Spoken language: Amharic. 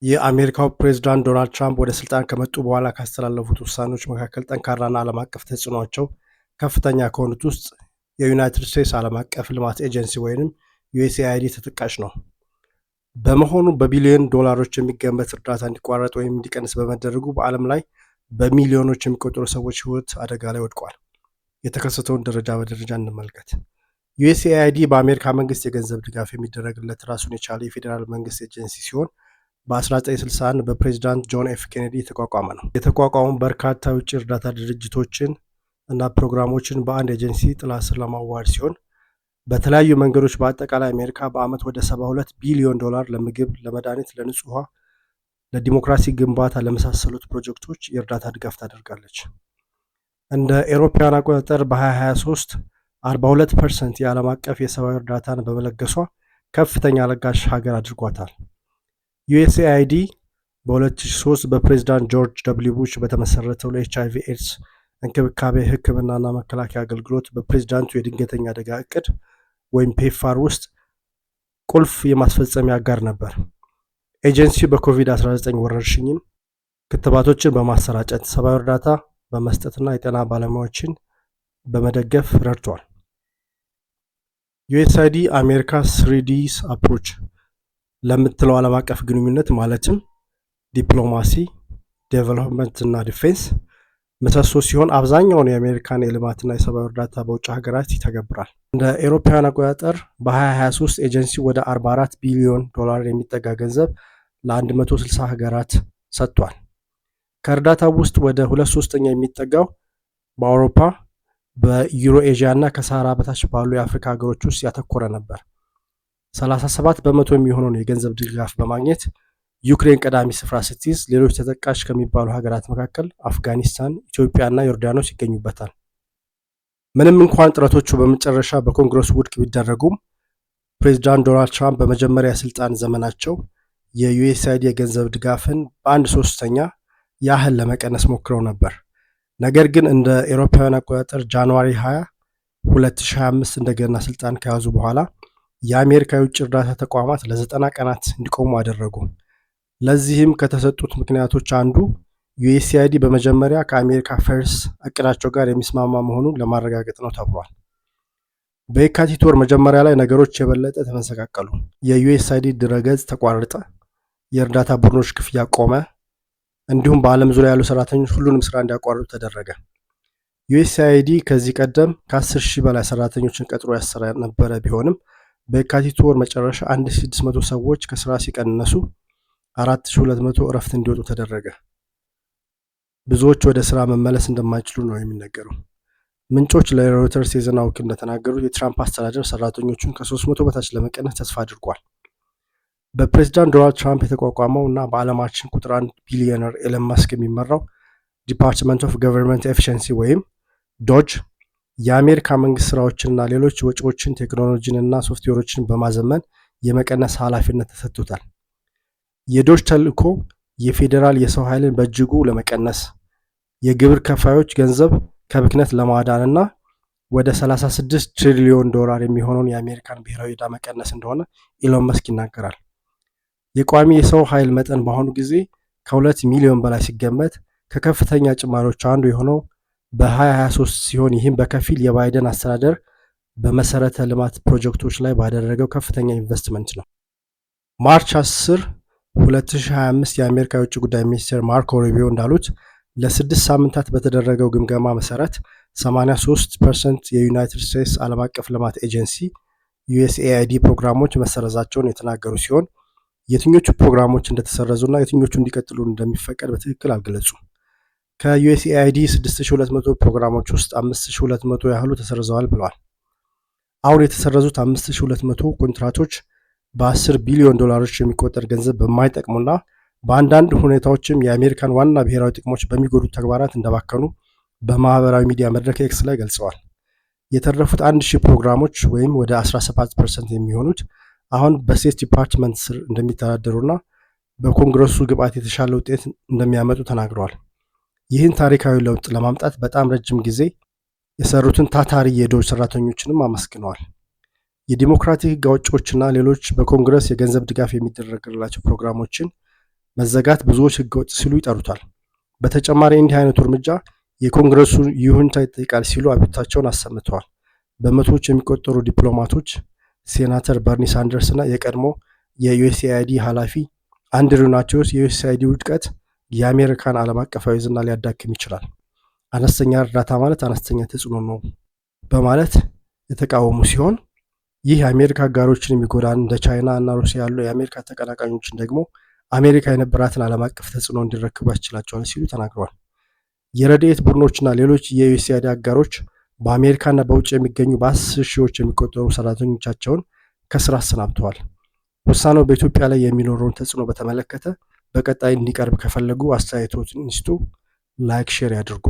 የአሜሪካው ፕሬዝዳንት ዶናልድ ትራምፕ ወደ ስልጣን ከመጡ በኋላ ካስተላለፉት ውሳኔዎች መካከል ጠንካራና ዓለም አቀፍ ተጽዕኗቸው ከፍተኛ ከሆኑት ውስጥ የዩናይትድ ስቴትስ ዓለም አቀፍ ልማት ኤጀንሲ ወይም ዩኤስኤአይዲ ተጠቃሽ ነው። በመሆኑ በቢሊዮን ዶላሮች የሚገመት እርዳታ እንዲቋረጥ ወይም እንዲቀንስ በመደረጉ በዓለም ላይ በሚሊዮኖች የሚቆጠሩ ሰዎች ሕይወት አደጋ ላይ ወድቋል። የተከሰተውን ደረጃ በደረጃ እንመልከት። ዩኤስኤአይዲ በአሜሪካ መንግስት የገንዘብ ድጋፍ የሚደረግለት ራሱን የቻለ የፌዴራል መንግስት ኤጀንሲ ሲሆን በ1961 በፕሬዚዳንት ጆን ኤፍ ኬኔዲ የተቋቋመ ነው። የተቋቋሙ በርካታ የውጭ እርዳታ ድርጅቶችን እና ፕሮግራሞችን በአንድ ኤጀንሲ ጥላ ስር ለማዋሃድ ሲሆን በተለያዩ መንገዶች በአጠቃላይ አሜሪካ በዓመት ወደ 72 ቢሊዮን ዶላር ለምግብ፣ ለመድኃኒት፣ ለንጹህ ውሃ፣ ለዲሞክራሲ ግንባታ ለመሳሰሉት ፕሮጀክቶች የእርዳታ ድጋፍ ታደርጋለች። እንደ ኤሮፓውያን አቆጣጠር በ2023 42% የዓለም አቀፍ የሰብአዊ እርዳታን በመለገሷ ከፍተኛ ለጋሽ ሀገር አድርጓታል። ዩኤስኤአይዲ በ2003 በፕሬዚዳንት ጆርጅ ደብሊው ቡሽ በተመሰረተው ለኤች አይቪ ኤድስ እንክብካቤ፣ ሕክምናና መከላከያ አገልግሎት በፕሬዚዳንቱ የድንገተኛ አደጋ እቅድ ወይም ፔፕፋር ውስጥ ቁልፍ የማስፈጸሚያ አጋር ነበር። ኤጀንሲው በኮቪድ-19 ወረርሽኝም ክትባቶችን በማሰራጨት፣ ሰብአዊ እርዳታ በመስጠትና የጤና ባለሙያዎችን በመደገፍ ረድቷል። ዩኤስአይዲ አሜሪካ Three Ds approach ለምትለው ዓለም አቀፍ ግንኙነት ማለትም ዲፕሎማሲ፣ development እና defense ምሰሶ ሲሆን አብዛኛውን የአሜሪካን የልማትና የሰብአዊ እርዳታ በውጭ ሀገራት ይተገብራል። እንደ ኤሮፓውያን አቆጣጠር በ2023 ኤጀንሲ ወደ 44 ቢሊዮን ዶላር የሚጠጋ ገንዘብ ለ160 ሀገራት ሰጥቷል። ከእርዳታው ውስጥ ወደ 2/3 የሚጠጋው በአውሮፓ፣ በዩሮ ኤዥያ እና ከሰሃራ በታች ባሉ የአፍሪካ ሀገሮች ውስጥ ያተኮረ ነበር። 37% የሚሆነውን የገንዘብ ድጋፍ በማግኘት ዩክሬን ቀዳሚ ስፍራ ስትይዝ፣ ሌሎች ተጠቃሽ ከሚባሉ ሀገራት መካከል አፍጋኒስታን፣ ኢትዮጵያ እና ዮርዳኖስ ይገኙበታል። ምንም እንኳን ጥረቶቹ በመጨረሻ በኮንግረሱ ውድቅ ቢደረጉም ፕሬዚዳንት ዶናልድ ትራምፕ በመጀመሪያ የስልጣን ዘመናቸው የዩኤስአይዲ የገንዘብ ድጋፍን በ1/3 ያህል ለመቀነስ ሞክረው ነበር። ነገር ግን እንደ ኤሮፓውያን አቆጣጠር January 20 2025 እንደገና ስልጣን ከያዙ በኋላ የአሜሪካ የውጭ እርዳታ ተቋማት ለ90 ቀናት እንዲቆሙ አደረጉ። ለዚህም ከተሰጡት ምክንያቶች አንዱ ዩኤስአይዲ በመጀመሪያ ከ America First እቅዳቸው ጋር የሚስማማ መሆኑን ለማረጋገጥ ነው ተብሏል። በየካቲት ወር መጀመሪያ ላይ ነገሮች የበለጠ ተመሰቃቀሉ። የዩኤስአይዲ ድረገጽ ተቋረጠ፣ የእርዳታ ቡድኖች ክፍያ ቆመ፣ እንዲሁም በዓለም ዙሪያ ያሉ ሰራተኞች ሁሉንም ስራ እንዲያቋርጡ ተደረገ። ዩኤስአይዲ ከዚህ ቀደም ከ10,000 በላይ ሰራተኞችን ቀጥሮ ያሰራ የነበረ ቢሆንም በየካቲት ወር መጨረሻ 1600 ሰዎች ከስራ ሲቀነሱ 4200 እረፍት እንዲወጡ ተደረገ። ብዙዎች ወደ ስራ መመለስ እንደማይችሉ ነው የሚነገረው። ምንጮች ለሮይተርስ የዜና ወኪል እንደተናገሩት የትራምፕ አስተዳደር ሰራተኞቹን ከ300 በታች ለመቀነስ ተስፋ አድርጓል። በፕሬዚዳንት ዶናልድ ትራምፕ የተቋቋመው እና በዓለማችን ቁጥር አንድ ቢሊዮነር ኤለን ማስክ የሚመራው Department of Government Efficiency ወይም ዶጅ የአሜሪካ መንግስት ስራዎችንና ሌሎች ወጪዎችን ቴክኖሎጂንና ሶፍትዌሮችን በማዘመን የመቀነስ ኃላፊነት ተሰጥቶታል። የዶጅ ተልዕኮ የፌዴራል የሰው ኃይልን በእጅጉ ለመቀነስ፣ የግብር ከፋዮች ገንዘብ ከብክነት ለማዳን እና ወደ 36 ትሪሊዮን ዶላር የሚሆነውን የአሜሪካን ብሔራዊ ዕዳ መቀነስ እንደሆነ ኢሎን መስክ ይናገራል። የቋሚ የሰው ኃይል መጠን በአሁኑ ጊዜ ከ2 ሚሊዮን በላይ ሲገመት ከከፍተኛ ጭማሪዎች አንዱ የሆነው በ2023 ሲሆን ይህም በከፊል የባይደን አስተዳደር በመሰረተ ልማት ፕሮጀክቶች ላይ ባደረገው ከፍተኛ ኢንቨስትመንት ነው። March 10 2025 የአሜሪካ የውጭ ጉዳይ ሚኒስትር ማርኮ ሩቢዮ እንዳሉት ለ6 ሳምንታት በተደረገው ግምገማ መሰረት 83% የዩናይትድ ስቴትስ ዓለም አቀፍ ልማት ኤጀንሲ ዩኤስኤአይዲ ፕሮግራሞች መሰረዛቸውን የተናገሩ ሲሆን የትኞቹ ፕሮግራሞች እንደተሰረዙና የትኞቹ እንዲቀጥሉ እንደሚፈቀድ በትክክል አልገለጹም። ከዩኤስኤአይዲ 6200 ፕሮግራሞች ውስጥ 5200 ያህሉ ተሰርዘዋል ብለዋል። አሁን የተሰረዙት 5200 ኮንትራቶች በ10 ቢሊዮን ዶላሮች የሚቆጠር ገንዘብ በማይጠቅሙና በአንዳንድ ሁኔታዎችም የአሜሪካን ዋና ብሔራዊ ጥቅሞች በሚጎዱ ተግባራት እንደባከኑ በማህበራዊ ሚዲያ መድረክ ኤክስ ላይ ገልጸዋል። የተረፉት 1000 ፕሮግራሞች ወይም ወደ 17% የሚሆኑት አሁን በ State Department ስር እንደሚተዳደሩና በኮንግረሱ ግብዓት የተሻለ ውጤት እንደሚያመጡ ተናግረዋል። ይህን ታሪካዊ ለውጥ ለማምጣት በጣም ረጅም ጊዜ የሰሩትን ታታሪ የዶጅ ሰራተኞችንም አመስግነዋል። የዲሞክራቲክ ሕግ አውጪዎችና ሌሎች በኮንግረስ የገንዘብ ድጋፍ የሚደረግላቸው ፕሮግራሞችን መዘጋት ብዙዎች ህገወጥ ሲሉ ይጠሩታል። በተጨማሪ እንዲህ አይነቱ እርምጃ የኮንግረሱ ይሁንታ ይጠይቃል ሲሉ አቤቱታቸውን አሰምተዋል። በመቶዎች የሚቆጠሩ ዲፕሎማቶች ሴናተር በርኒ ሳንደርስ እና የቀድሞ የዩኤስኤአይዲ ኃላፊ አንድሪው ናቴዎስ የዩኤስኤአይዲ ውድቀት የአሜሪካን ዓለም አቀፋዊ ዝና ሊያዳክም ይችላል፣ አነስተኛ እርዳታ ማለት አነስተኛ ተጽዕኖ ነው በማለት የተቃወሙ ሲሆን፣ ይህ የአሜሪካ አጋሮችን የሚጎዳ፣ እንደ ቻይና እና ሩሲያ ያሉ የአሜሪካ ተቀናቃኞችን ደግሞ አሜሪካ የነበራትን ዓለም አቀፍ ተጽዕኖ እንዲረክቡ ያስችላቸዋል ሲሉ ተናግረዋል። የረድኤት ቡድኖችና ሌሎች የዩኤስኤአይዲ አጋሮች በአሜሪካና በውጭ የሚገኙ በ10 ሺዎች የሚቆጠሩ ሰራተኞቻቸውን ከስራ አሰናብተዋል። ውሳኔው በኢትዮጵያ ላይ የሚኖረውን ተጽዕኖ በተመለከተ በቀጣይ እንዲቀርብ ከፈለጉ አስተያየቶትን ይስጡ። Like፣ share ያድርጉ።